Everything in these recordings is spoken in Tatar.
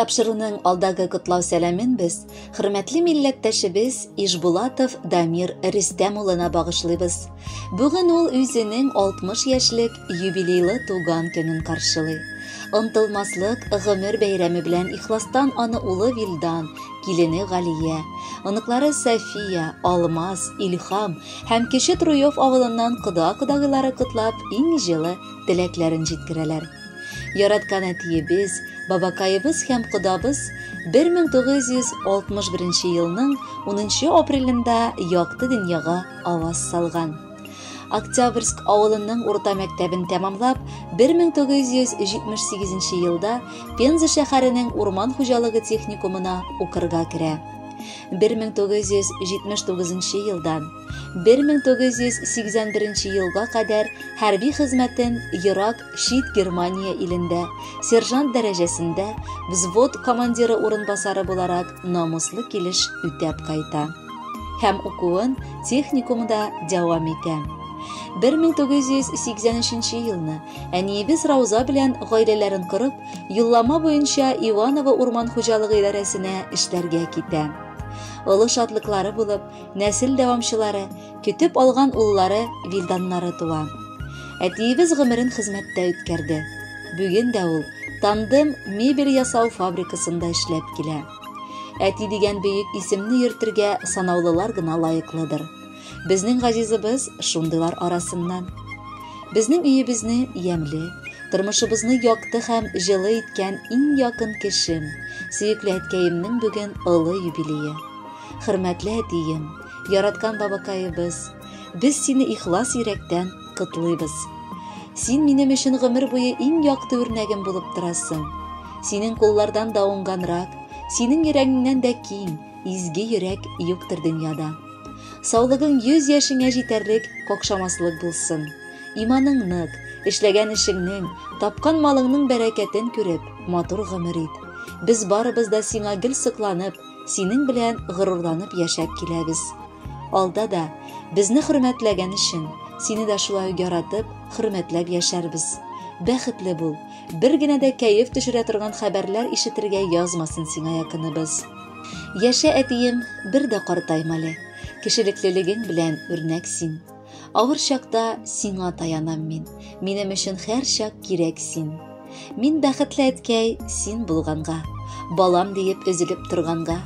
Тапшыруның алдагы котлау сәламен без хөрмәтле милләттәшебез Ишбулатов Дамир Рөстәм улына багышлыйбыз. Бүген ул үзенең 60 яшьлек юбилейлы туган көнен каршылый. Онтылмаслык гомер бәйрәме белән ихластан аны улы Вилдан, килене Галия, оныклары София, Алмаз, Илһам һәм Кече Труев авылыннан кода-кодагыйлары котлап, иң җылы теләкләрен җиткерәләр. Яраткан әтиебез, бабакаебыз һәм кодабыз 1961 елның 10 апрелендә якты дөньяга аваз салган. Октябрьск авылының урта мәктәбен тәмамлап, 1978 елда Пенза шәһәренең урман хуҗалыгы техникумына укырга керә. 1979 елдан 1981 елга кадәр хәрби хезмәтен ерак чит Германия илендә сержант дәрәҗәсендә взвод командиры урынбасары буларак намуслы килеш үтәп кайта һәм укуын техникумда дәвам итә. 1983 елны әниебез Рауза белән гаиләләрен корып, юллама буенча Иваново урман хуҗалыгы идарәсенә эшләргә китә. Олы шатлыклары булып, нәсел дәвамчылары, көтеп алган уллары Вилданнары туа. Әтиебез гомерен хезмәттә үткәрде. Бүген дә ул Тандем мебель ясау фабрикасында эшләп килә. Әти дигән бөек исемне йөртергә санаулылар гына лаеклыдыр. Безнең газизыбыз шундыйлар арасыннан. Безнең өебезне ямьле, тормышыбызны якты һәм җылы иткән иң якын кешем, сөекле әткәемнең бүген олы юбилее. Хөрмәтле әтием, яраткан бабакаебыз, без сине ихлас йөрәктән котлыйбыз. Син минем өчен гомер буе иң якты үрнәгем булып торасың. Синең куллардан да уңганрак, синең йөрәгеңнән дә киң, изге йөрәк юктыр дөньяда. Саулыгың 100 яшеңә җитәрлек какшамаслык булсын. Иманың нык, эшләгән эшеңнең, тапкан малыңның бәрәкәтен күреп, матур гомер ит. Без барыбыз да сиңа гел сокланып, синең белән горурланып яшәп киләбез. Алда да безне хөрмәтләгән өчен, сине дә шулай ук яратып, хөрмәтләп яшәрбез. Бәхетле бул. Бер генә дә кәеф төшерә торган хәбәрләр ишетергә язмасын сиңа якыныбыз. Яшә, әтием, бер дә картайма әле. Кешелеклелегең белән үрнәк син. Авыр чакта сиңа таянам мин. Минем өчен һәрчак кирәк син. Мин бәхетле әткәй, син булганга, балам диеп өзелеп торганга.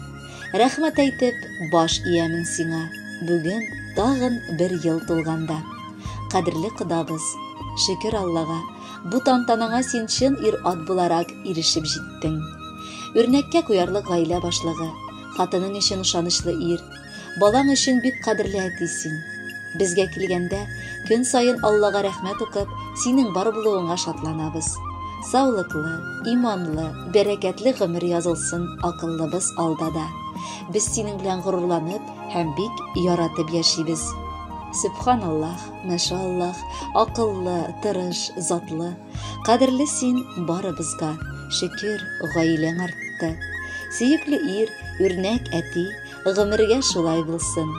Рәхмәт әйтеп, баш иямен сиңа. Бүген тагын бер ел тулганда. Кадерле кодабыз, шөкер Аллага, бу тантанаңа син чын ир-ат буларак ирешеп җиттең. Үрнәккә куярлык гаилә башлыгы, хатының өчен ышанычлы ир, балаң өчен бик кадерле әти син. Безгә килгәндә, көн саен Аллага рәхмәт укып, синең бар булуыңа шатланабыз. Саулыклы, иманлы, бәрәкәтле гомер язылсын акыллыбыз алда да. Без синең белән горурланып һәм бик яратып яшибез. Сөбханаллаһ, мәшаллаһ, акыллы, тырыш, затлы. Кадерле син барыбызга, шөкер, гаиләң артты. Сөекле ир, үрнәк әти, гомергә шулай булсын.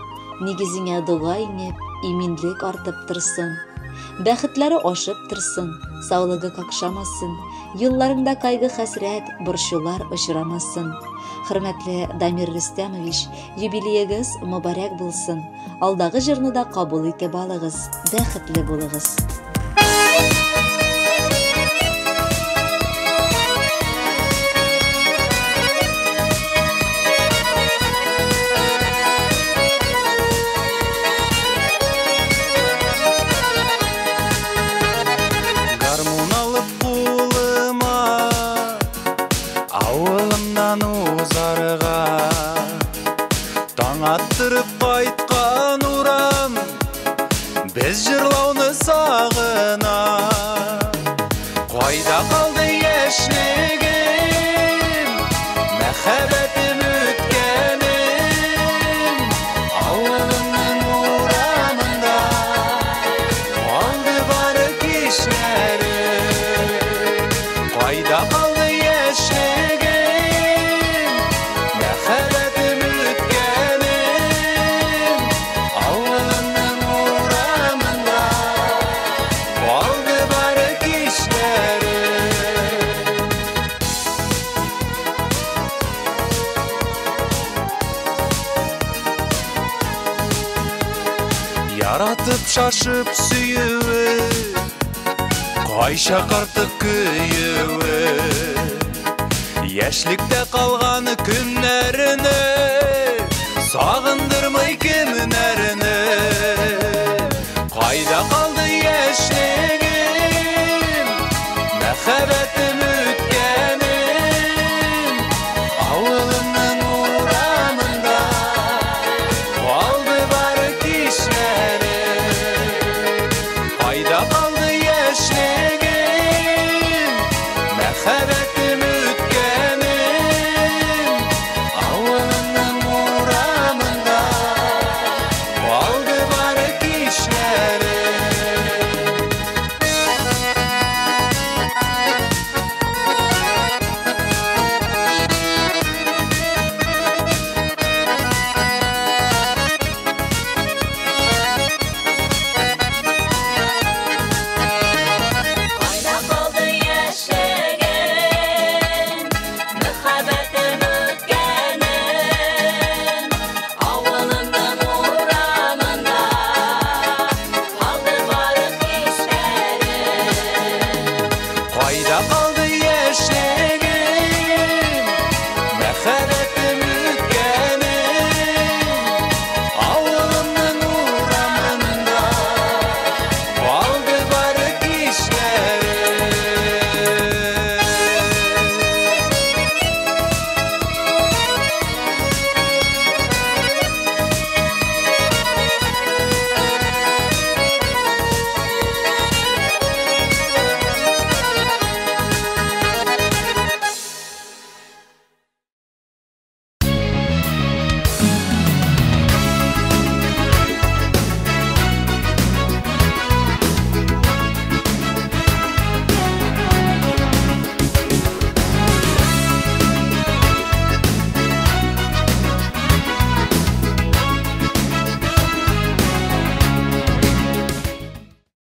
Нигезеңә дога иңеп, иминлек артып торсын. Бәхетләре ашып торсын, саулыгы какшамасын, юлларыңда кайгы-хәсрәт, борчулар очрамасын. Хөрмәтле Дамир Рөстәмович, юбилеегыз мөбарәк булсын. Алдагы җырны да кабул итеп алыгыз, бәхетле булыгыз. Гармун алып кулыма, авылымнан узарга. Таң аттырып кайткан урам, без җырлауны сагына. Кайда калды яшьлегем, мәхәббәтем үткәнем? Авылымның урамында калды бары кичләрем. Кайда калды яшьлегем, мәхәббәтем үткәнем? Авылымның урамында Яратып шашып сөюе, Кайчак артык көюе. Яшьлектә калган көннәрне Сагындырмый кемнәрне. Кайда